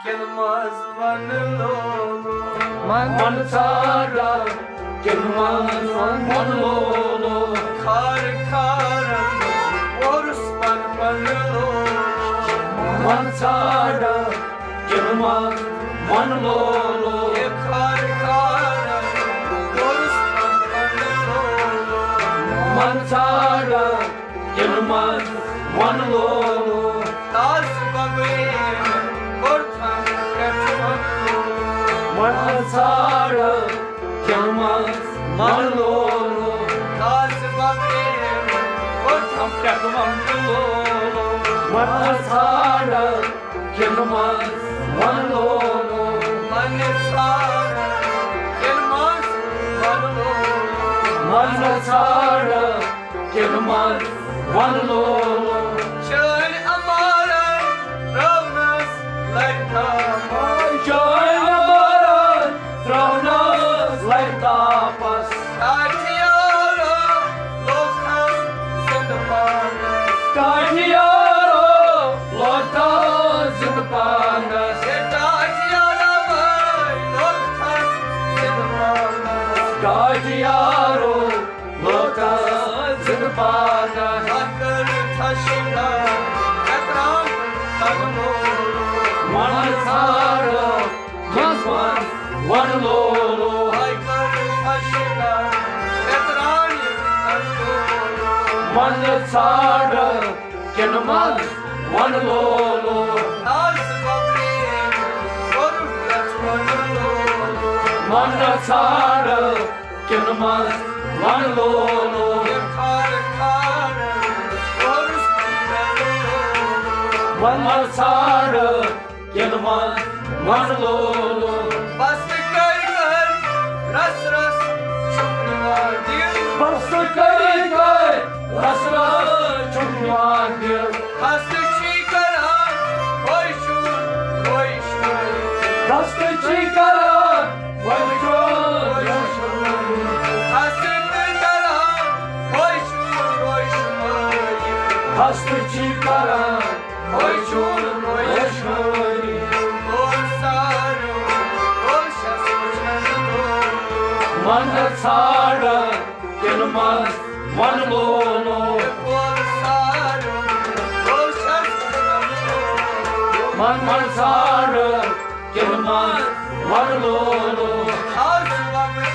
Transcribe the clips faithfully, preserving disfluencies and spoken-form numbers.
کِنہٕ منٛز وَنہٕ لولو؟ من ژھانٛڈا کِنہٕ منٛز وَنہٕ لولو؟ کھارٕ کھارَن ووٚرُس پَن پَنہٕ لولو۔ من ژھانٛڈا کِنہٕ منٛز وَنہٕ لولو؟ ہے کھارٕ کھارَن ووٚرُس پَن پَنہٕ لولو۔ من ژھانٛڈا کِنہٕ منٛز وَنہٕ لولو؟ تازٕ ببرِ کوٚر تھَم پٮ۪ٹھ وَنہٕ لولو۔ من ژھانٛڈ کِنہٕ منٛز وَنہٕ لولو؟ تازٕ ببرِ کوٚر تھَم پٮ۪ٹھ وَنہٕ لولو۔ من ژھانٛڈ کِنہٕ منٛز وَنہٕ لولو؟ من ژھانٛڈ کِنہٕ منٛز وَنہٕ لولو؟ من ژھانٛڈ کِنہٕ منٛز وَنہٕ لولو؟ چٲنۍ عمارت ترٛاونَس لَگہِ تاپَس۔ چٲنۍ عمارت ترٛاونَس لَگہِ تاپَس۔ ٹاٹھیارو لوٚگ تھَس زِنٛدٕ پانَس۔ ٹاٹھیارو لوٚگ تھَس زِنٛدٕ پانَس۔ ہے ٹاٹھیارو لوٚگ تھَس زِنٛدٕ پانَس۔ ٹاٹھیارو لوٚگ تھَس زِنٛدٕ پانَس۔ ہا کٔر تھَس شِنگار، کتران تَگہٕ لولو۔ من ژھانٛڈ کِنہٕ منٛز وَنہٕ لولو؟ ہا کٔر تھَس شِنگار، کتران تَگہٕ لولو۔ من ژھانٛڈ کِنہٕ منٛز وَنہٕ لولو؟ تازٕ ببرِ کوٚر پٮ۪ٹھ وَنہٕ لولو۔ من ژھانٛڈ کِنہٕ منٛز وَنہٕ لولو؟ ہے کھارٕ کھارَن ووٚرُس پَن پَنہٕ لولو۔ من ژھانٛڈ کِنہٕ منٛز وَنہٕ لولو؟ بستہٕ کٔرۍ کٔرۍ رَس رَس چھُکھ نِوان دِل۔ بستہٕ کٔرۍ کٔرۍ رَس رَس چھُکھ نِوان دِل۔ خستہٕ چھی کران ہوے شُر، ہوے شُر۔ خستہٕ چھی کران ہوے شُر، ہوے شُر۔ خستہٕ تہٕ کران ہوے شُر، ہوے شُر۔ خستہٕ چھی کران ہوے شُر، ہوے شُر۔ گول سارو، گول شَس وٕچھَن گول۔ من ژھانٛڈ کِنہٕ منٛز وَنہٕ لولو؟ گول سارو، گول شَس وٕچھَن گول۔ من ژھانٛڈ کِنہٕ منٛز وَنہٕ لولو؟ آز وَنہٕ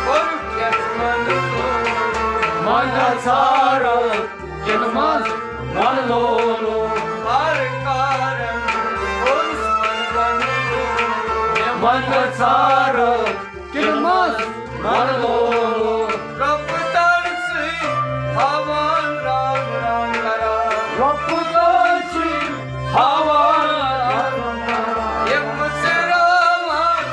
کوٚرُکھ یَتھ منٛز لولو۔ من ژھانٛڈ کِنہٕ منٛز وَنہٕ لولو؟ کار کارَن اوس وَنہٕ لولو۔ من ژھانٛڈ کِنہٕ منٛز وَنہٕ لولو؟ رۄبہٕ تَل ژٕے ہاوان رام رام کران۔ رۄبہٕ تَل ژٕے ہاوان رام رام کران۔ یِم مُژراوان،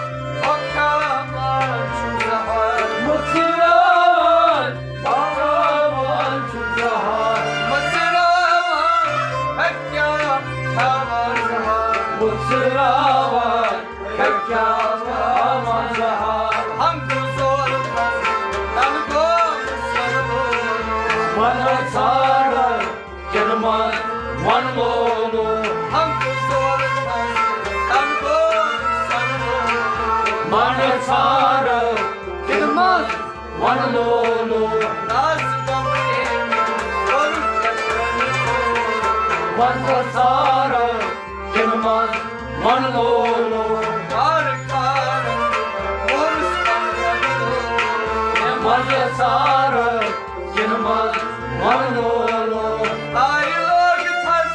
ہۄکھیاوان چھُ زہر۔ مُژراوان، ہۄکھیاوان چھُ زہر۔ مُژراوان، ہۄکھیاوان زہر۔ مُژراوان، ہۄکھیاوان زہر۔ ہم تو زور تن گوم سرو۔ من ژھانٛڈ کِنہٕ منٛز وَنہٕ لولو؟ ہم تو زور تن گوم سرو۔ من ژھانٛڈ کِنہٕ منٛز وَنہٕ لولو؟ ناز ببرِ کوٚرُکھ یَتھ وَنہٕ لولو۔ من ژھانٛڈ کِنہٕ منٛز وَنہٕ لولو؟ کار کار کوٚرُس پَن وَنہٕ لولو۔ من ژھانٛڈ کِنہٕ منٛز وَنہٕ لولو؟ تارِ لوگ تھَس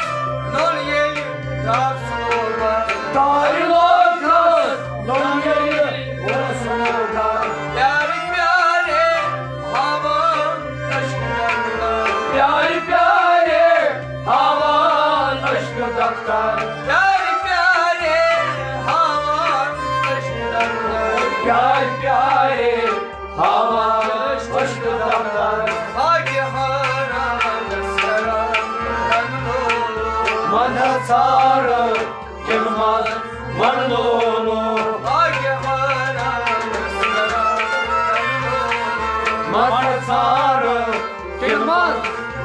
نوٚن ییٚلہِ راتھ سُہ لوگ۔ تارِ لوگ تھَس نوٚن ییٚلہِ راتھ سُہ لوگ۔ پیارِ پیارِ ہاوان اشکہٕ دفتر۔ پیارِ پیارِ ہاوان اشکہٕ دفتر۔ پیارِ پیارِ ہاوان اشکہٕ دفتر۔ پیارِ پیارِ ہاوان اشکہٕ دفتر۔ باقی حٲران سران وَنہٕ لولو۔ من ژھانٛڈ کِنہٕ منٛز وَنہٕ لولو؟ من ژھانٛڈ کِنہٕ منٛز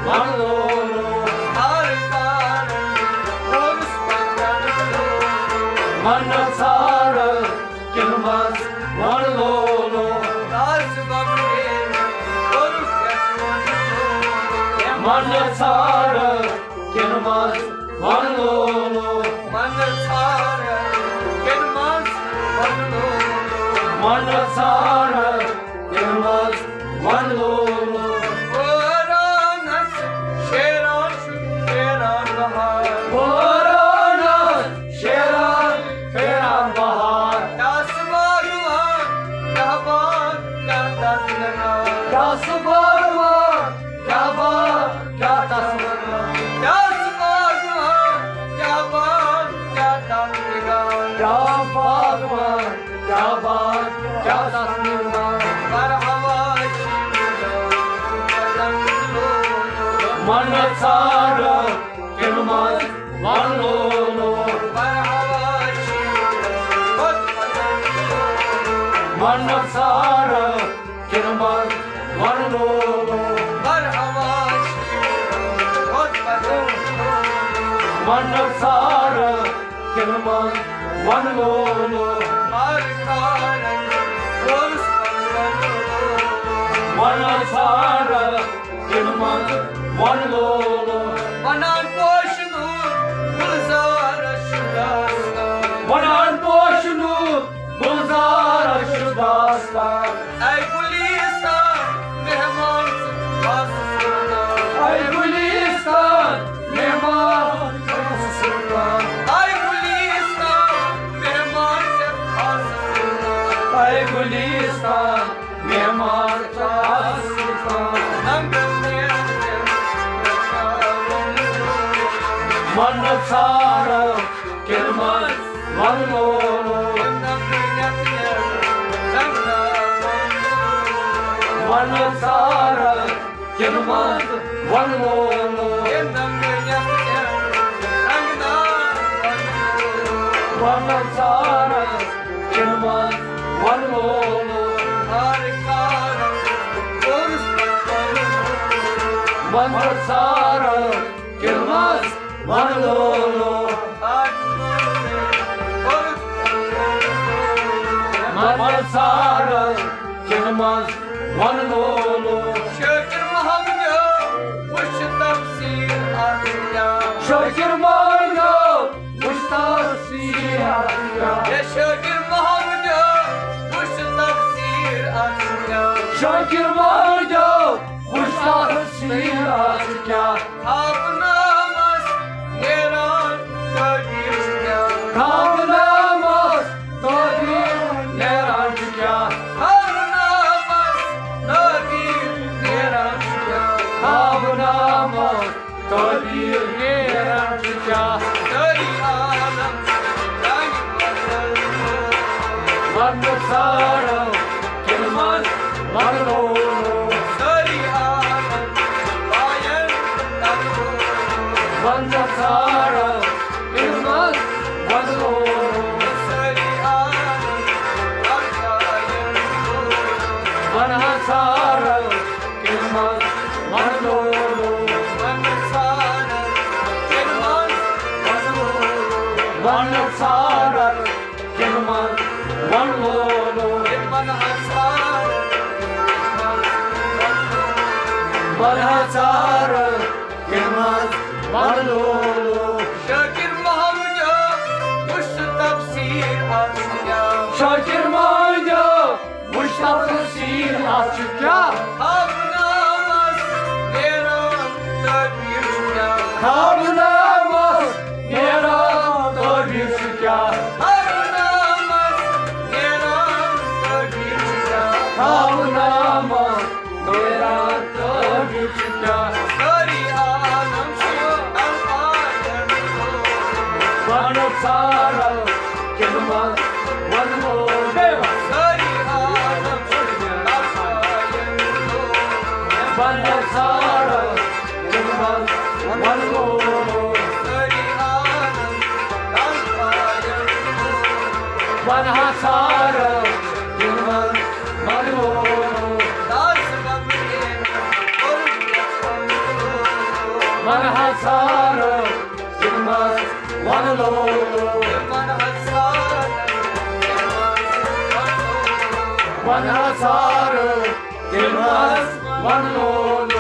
وَنہٕ لولو؟ ہر کار کوٚرُس پَتہٕ وَنہٕ لولو۔ من ژھانڈ کِنہٕ منٛز وَن لولو۔ من ژھانڈ کِنہٕ منٛز وَن لولو۔ من ژھانڈ کِنہٕ منٛز وَن لولو۔ وٲرانَس شیران چھُ پھیران بہار۔ وٲرانَس شیران پھیران بہار۔ کیٛاہ سُہ باغوان، کیٛاہ باغ، کیٛاہ تَتھ نِگار۔ کیٛاہ سُہ باغوان، کیٛاہ باغ، کیٛاہ تَتھ نِگار۔ کیٛاہ سُہ باغوان، کیٛاہ باغ، کیٛاہ تَتھ نِگار۔ کیٛاہ سُہ باغوان، کیٛاہ باغ، کیٛاہ تَتھ نِگار۔ بر ہوا چھِ من ژھانڈ کِنہٕ منٛز وَن لولو۔ من ژھانڈ کِنہٕ منٛز وَن لولو۔ من ژھانڈ کِنہٕ منٛز وَن لولو۔ من ژھانڈ کِنہٕ منٛز وَن لولو۔ وَنان پوشہٕ نوٗر گُلزارَس چھُ داستان۔ وَنان پوشہٕ نوٗر گُلزارَس چھُ داستان۔ اے گُلِستان، مہمان سُنٛد خاص سُلطان۔ اے گُلِستان، مہمان سُنٛد خاص سُلطان۔ اے گُلِستان، مہمان سُنٛد خاص سُلطان۔ اے گُلِستان، مہمان سُنٛد خاص سُلطان۔ ننگن نیرن من ژھانڈ کِنہٕ منٛز وَن لولو۔ من ژھانڈ کِنہٕ منٛز وَن لولو۔ من ژھانڈ کِنہٕ منٛز وَن لولو۔ من ژھانڈ کِنہٕ منٛز وَن لولو۔ من ژھانڈ کِنہٕ منٛز وَن لولو۔ شٲکِر محمدیو وٕچھ تفسیٖر اَتھ کیٛاہ۔ شٲکِر محمدیو وٕچھ تفسیٖر اَتھ کیٛاہ۔ ہے شٲکِر محمدیو وٕچھ تفسیٖر اَتھ کیٛاہ۔ شٲکِر محمدیو وٕچھ تفسیٖر اَتھ کیٛاہ۔ خواب نامس نیران تعبیر چھُ کیٛاہ؟ خواب نامس تعبیر نیران چھُ کیٛاہ؟ خواب نامس تعبیر نیران چھُ کیٛاہ؟ خواب نامس تعبیر نیران چھُ کیٛاہ؟ سٲری عالم چھِ چانہِ بدل۔ وَنہٕ ژھانڈو کِنہٕ منٛز وَن لولو۔ سٲری عالم پایَن تَلہٕ۔ وَنہٕ ژھانڈو کِنہٕ منٛز وَن لولو۔ سٲری عالم پایَن تَلہٕ۔ وَنہٕ ژھانڈو کِنہٕ منٛز وَن لولو۔ وَنہٕ ژھانڈو کِنہٕ منٛز وَن لولو۔ وَنہٕ ژھانڈو کِنہٕ منٛز وَن لولو۔ وَنہٕ ژھانڈو کِنہٕ منٛز وَن لولو۔ شٲکِر محمدیو وٕچھ تفسیٖر اَتھ کیٛاہ؟ شٲکِر محمدیو وٕچھ تفسیٖر اَتھ چھُ کیٛاہ؟ خواب نامس نیران تعبیر چھُ کیٛاہ؟ خواب نامس نیران تعبیر چھُ کیٛاہ؟ خواب نامس نیران تعبیر چھُ کیٛاہ؟ خواب نامس نیران تعبیر چھُ کیٛاہ؟ سٲری عالم چھِ الفاظن۔ وَنہٕ ژھانڈو کِنہٕ منٛز وَن لولو۔ سٲری عالم چھِ الفاظن۔ وَنہٕ ژھانڈو کِنہٕ منٛز وَن لولو۔ سٲری عالم الفاظن۔ وَنہٕ ژھانڈو کِنہٕ منٛز وَن لولو۔ داس بمرین کوٚر وَنہٕ ژھانڈو کِنہٕ منٛز وَن لولو۔ وَنہٕ ژھانڈو کِنہٕ منٛز وَن لولو۔